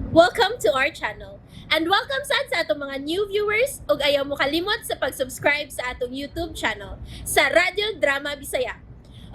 Welcome to our channel. And welcome sad sa atong mga new viewers ug ayaw mo kalimot sa pag-subscribe sa atong YouTube channel sa Radyo Drama Bisaya.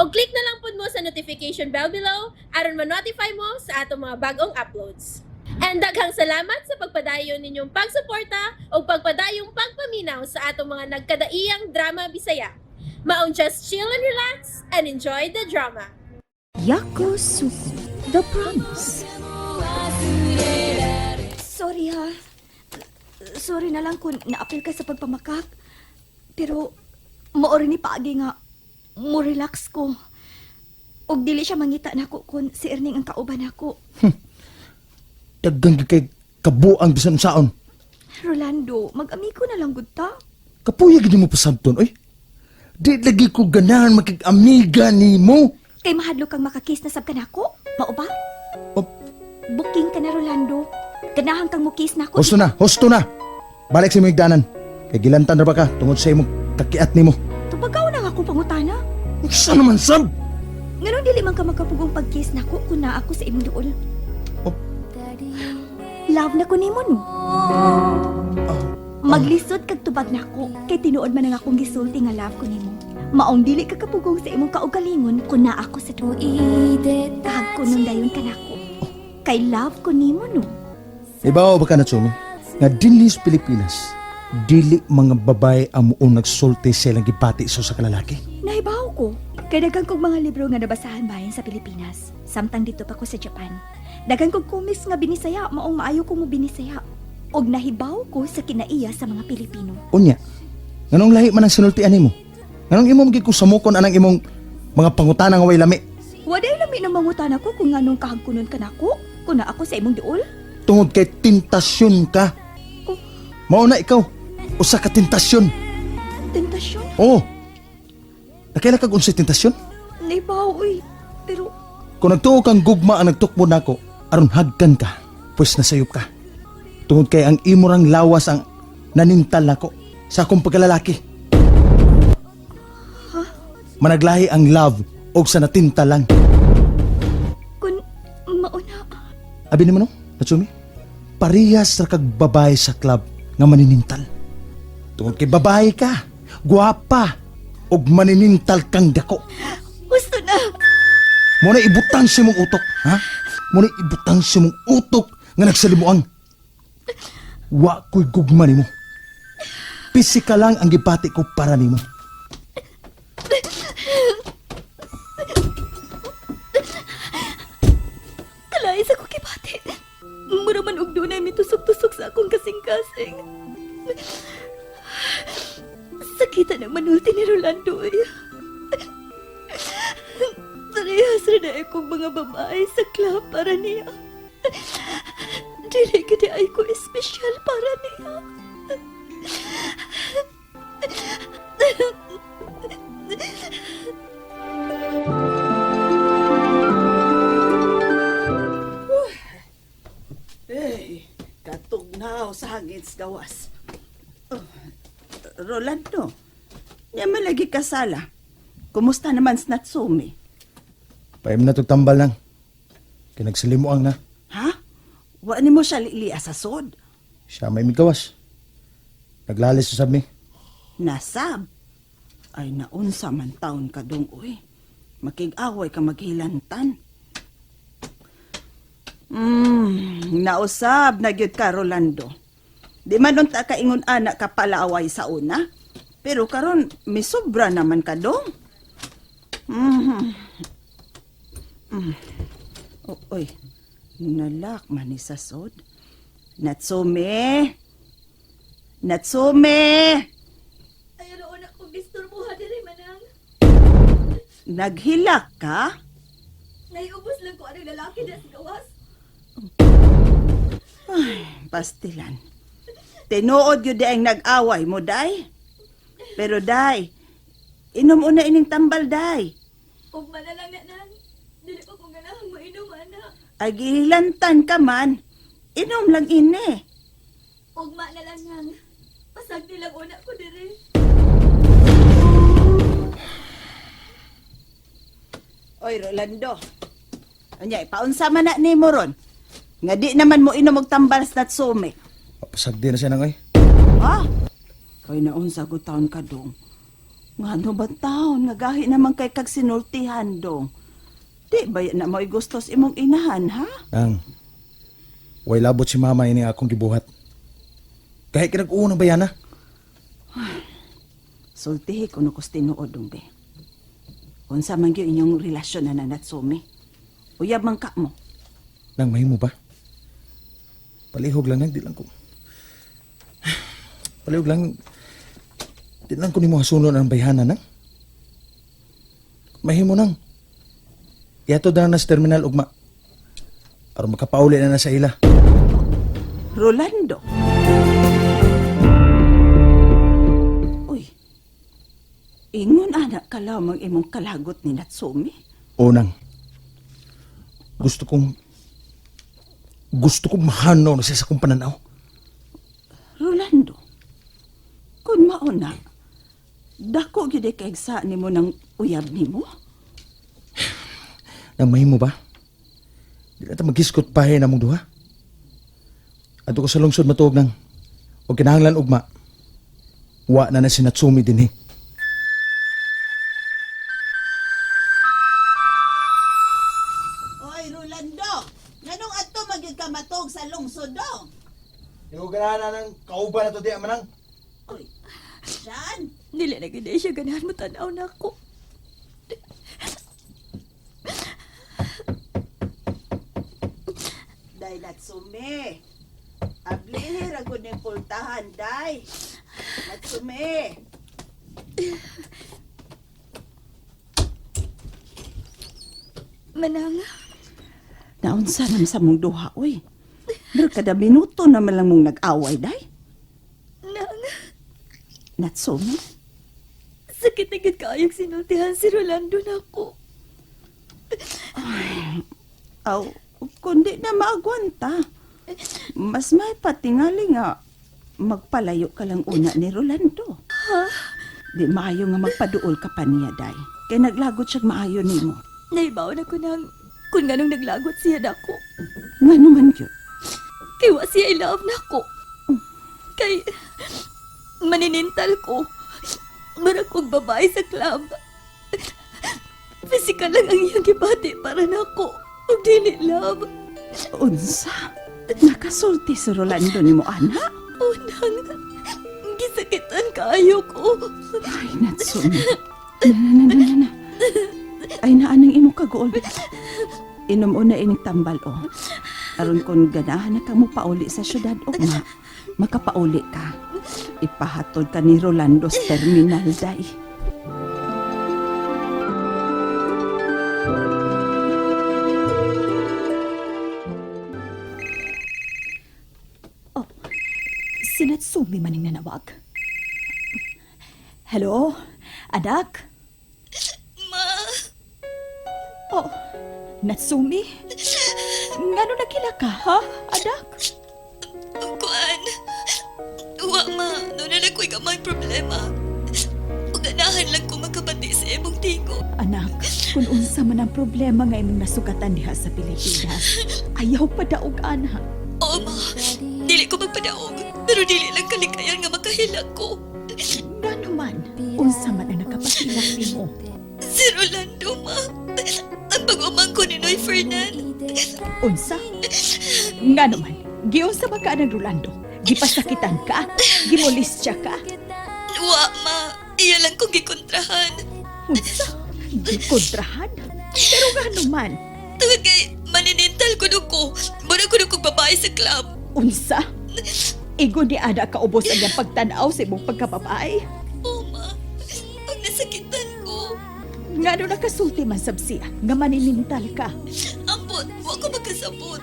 Og click na lang pud mo sa notification bell below aron ma-notify mo sa atong mga bagong uploads. And daghang salamat sa pagpadayon ninyong pagsuporta ug pagpadayong pagpaminaw sa atong mga nagkadaiyang drama Bisaya. Maong just chill and relax and enjoy the drama. Yakusoku, The Promise. Sorry ha. Sorry na lang kung naapil ka sa pagpamakak. Pero maori ni paagi nga mo relax ko. Og dili siya mangita nako kung si Erning ang kauban nako. Daghan gyud kay kabuang bisan unsaon. Rolando, mag-amigo na lang gud ta. Kapuya gid mo pasabton oy. Di lagi ko ganahan makig-amiga nimo. Kay mahadlok kang makakiss na sab kanako. Mao ba? Oh. Booking ka na, Rolando. Ganahan kang mo-kiss nako. Husto na, husto na. Balik sa imong higdanan. Kay gilantan ra ba ka tungod sa imong kakiat nimo. Tubagaw na nga akong pangutana. Unsa naman sab? Nganong dili man ka makapugong pag-kiss nako kung naa ako sa imong duol? Oh. Love na ko nimo no. Maglisod kag tubag nako kay tinuod man ang akong gisulti nga love ko nimo. Maong dili ka kapugong sa imong kaugalingon kung naa ako sa duol. Kahag ko nun dayon ka nako. Kay love ko nimo no. Ibaw ba ka Natsumi? Nga dinhi sa Pilipinas, dili mga babae ang muong nagsulti sa ilang gibati sa usa ka lalaki. Nahibaw ko. Kay daghan kog mga libro nga nabasahan bahin sa Pilipinas. Samtang dito pa ko sa Japan. Daghan kog comics nga binisaya, maong maayo ko mo binisaya. Og nahibaw ko sa kinaiya sa mga Pilipino. Unya, nganong lahi man ang sinultian nimo? Nganong imo gid ko samukon anang imong mga pangutana nga way lami? Waday lami ng mangutana ko kung nganong kahagkunon ka nako, kung naa ako sa imong duol. Tungod kay tentasyon ka. Oh. Mao na ikaw, usa ka tentasyon. Tentasyon? Oo. Nakaila kag unsay tentasyon? Nahibaw, uy. Pero Kung nagtuo kang gugma ang nagtukmo nako, aron hagkan ka, pues nasayop ka. Tungod kay ang imorang lawas ang nanintal nako sa akong pagkalalaki. Managlahi ang love og sa natintal lang. Kung mauna, Abi nimo no, Natsumi? Parehas ra kag babae sa club nga maninintal. Tungod kay babae ka, guwapa, ug maninintal kang dako. Gusto na. Mo na ibutang sa imong utok, ha? Mo na ibutang sa imong utok nga nagsalimuang. Wa ko'y gugma nimo. Pisika lang ang gibati ko para nimo. Kalay sa ko kibati. Mura man og dunay mitusok-tusok sa akong kasing-kasing. Sakita ng manulti ni Rolando eh. Parehas rin na akong mga babae sa club para niya. Dili gid ay ko espesyal para niya. Eh, katugnaw sa hangin sa gawas. Oh, Rolando, niya malagi kasala. Kumusta naman sa Natsumi? Paim na tog tambal lang. Kay nagsalimuang na. Ha? Wa ni mo siya lilia sa sod? Siya may migawas. Naglalis sa mi. Nasab. Ay, naunsa man taon ka dong, uy. Makig-away ka maghilantan. Nausab na gyud ka, Rolando. Di man unta ka ingon anak ka palaaway sa una. Pero karon misobra naman ka dong. Oh, oy, nalak man ni sa sod. Natsume! Natsume! Ayaw na una kong disturbuhan diri manang. Naghilak ka? Naiubos lang ko anong lalaki na sa gawas. Ay, pastilan. Tinuod yun di ang nag-away mo, day. Pero, day, inom una ining tambal, day. Ugma na lang na nang. Dili pa ko ganahang mainom ana. Agilantan ka man, inom lang ini. Ugma na lang nang. Pasagdi lang una ko diri. Oy, Rolando. Anya, ipaunsa man na nimo ron. Nga di naman mo inom og tambal sa Natsume. Pasagdi na siya nang ay. Ha? Kay naunsa ko taon ka dong. Nga no ba taon, nagahi naman kay kag sinultihan dong. Di ba na mo'y gustos imong inahan, ha? Nang, way labot si mama ini akong gibuhat. Kahit kinag-uunang bayana. Sultihi ko no kus tinuod dong be. Unsa man gyud inyong relasyon na na Natsume? Uyab man ka mo. Nang mahimo ba? Palihog lang nang di lang ko. Palihog lang. Di lang ko nimo hasunon ang bayhana nang. Mahimo nang. Ihatod na na sa terminal ugma. Aron makapauli na na sa ila. Rolando. Uy. Ingon anak ka lamang imong kalagot ni Natsume. O nang. Gusto kong mahanaw na siya sa akong pananaw. Rolando. Kun mao na, dako gyud kay sa nimo ng uyab nimo. Nang mahimo ba? Di na ta magiskot pahe na mong duha. Adto ko sa lungsod matuog nang og kinahanglan ugma. Wa na na si Natsumi dinhi. Oy, Rolando. Nganong adto magyud ka matog sa lungsod dong? Ikaw ganahan na ng kauban na to di manang. Uy. Saan? Dili na gid siya ganahan mo tanaw na ako. Day Natsume. Ablihi ra gud ning pultahan, day. Natsume. Manang, Naunsa naman sa mong duha, uy. Pero kada minuto naman lang mong nag-away, day. nang, Natsume? sakit na gid kaayong sinultihan si Rolando nako. Aw, kundi na maagwanta. Mas may patingali nga magpalayo ka lang una ni Rolando. Di maayo nga magpaduol ka pa niya, day. Kay naglagot siyang maayo nimo. Naibaw na ko nang kung nganong naglagot siya nako. Nga naman yun. Kay wa siya i love nako. Kay maninintal ko. Murag kog babae sa club. Physical lang ang iyang gibati para nako. Ug dili love. Unsa? Nakasulti si Rolando nimo, ana? Unang gisakitan kaayo ko. Ay, Natsume. Na, na, na, na, na. Ay, naanang imo kagool. Inom una ining tambal, oh. Aron kung ganahan na ka mo pauli sa syudad, o ma, makapauli ka. Ipahatod ka ni Rolando sa terminal, day. Oh, si Natsumi maning nanawag. Hello? Anak? Ma, Oh, Natsumi? Ngano nagkila ka, ha? Anak? kuan. Wa ma, doon na ko'y gamay problema. Uganahan lang ko makabati sa imong tingog. Anak, kung unsa man ang problema nga imong nasugatan diha sa Pilipinas, ayaw pa daog ana. Oo ma, dili ko magpadaog. Pero dili lang kalikayan nga makahilak ko. Ngano man, unsa man ang nakapahilak nimo. Si Rolando ma, ang pag-umang ko ni Noy Fernan. Unsa? Ngano man, giunsa ba ka ng Rolando? Gipasakitan ka? Gimolestya ka? Wa ma, iya lang kong gikontrahan. Unsa? Gikontrahan? Pero ngano man, Tungod kay maninintal ko ko. Mura ko kong babae sa club. unsa? Igo ni Ada kaubos ang iyang pagtanaw sa imong pagkababae. Oo ma, ang nasakitan ko. Ngano nakasulti man sab siya nga maninintal ka. Ambot, wa ko makasabot.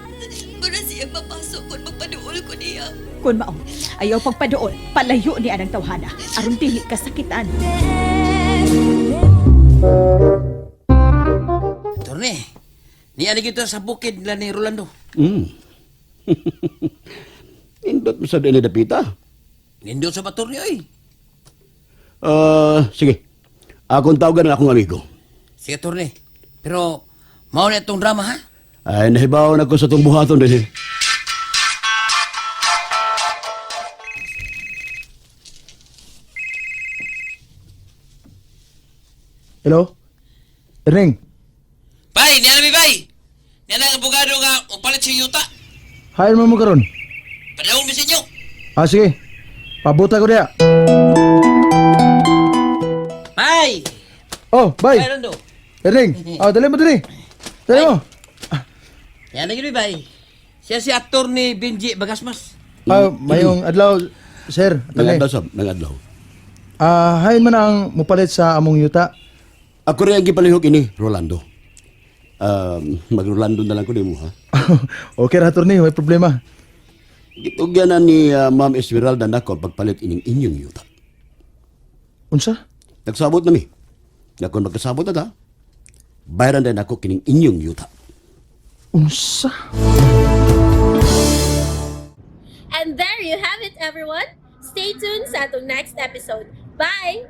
Mura siya mapasok kung magpaduol ko niya. Kun mao, ayaw pagpaduol, palayo ni anang tawhana aron dili ka sakitan. Torne, niya ni kita sa bukid nila ni Rolando. Nindot mo sa din ni Dapita. Nindot sa batorne, oy. Ah, sige. Akong tawagan ang akong amigo. Sige, Torne. Pero, mao na itong drama, ha? Ay, nahibaw na ko sa itong buhaton din. Hello? Erning, Bay, niya na mi bay. Niya na ang abogado nga upalit sa yuta. hain mo mo karon. Padawon mi sa inyo. Ah, sige. Pabuta ko diya. Bay! Oh, Bay, bye. Rondo. Erning, ah, dali mo dali. Dali mo. Niya na gyud bay. Siya si aktor ni Benji Bagasmas. Ah, mayong adlaw, sir. Attorney. Nangadlaw sab, nangadlaw. Ah, hain man ang mupalit sa among yuta. Ako rin ang gipalihok ini, Rolando. Mag-Rolando na lang ko nimo ha. Okay ra, attorney, may problema. Gitugyan na ni Ma'am Esmeralda nako ang pagpalit ining inyong yuta. Unsa? Nagsabot na mi. Na kung magkasabot na ta, bayaran din ako kining inyong yuta. Unsa? And there you have it, everyone. Stay tuned sa atong next episode. Bye!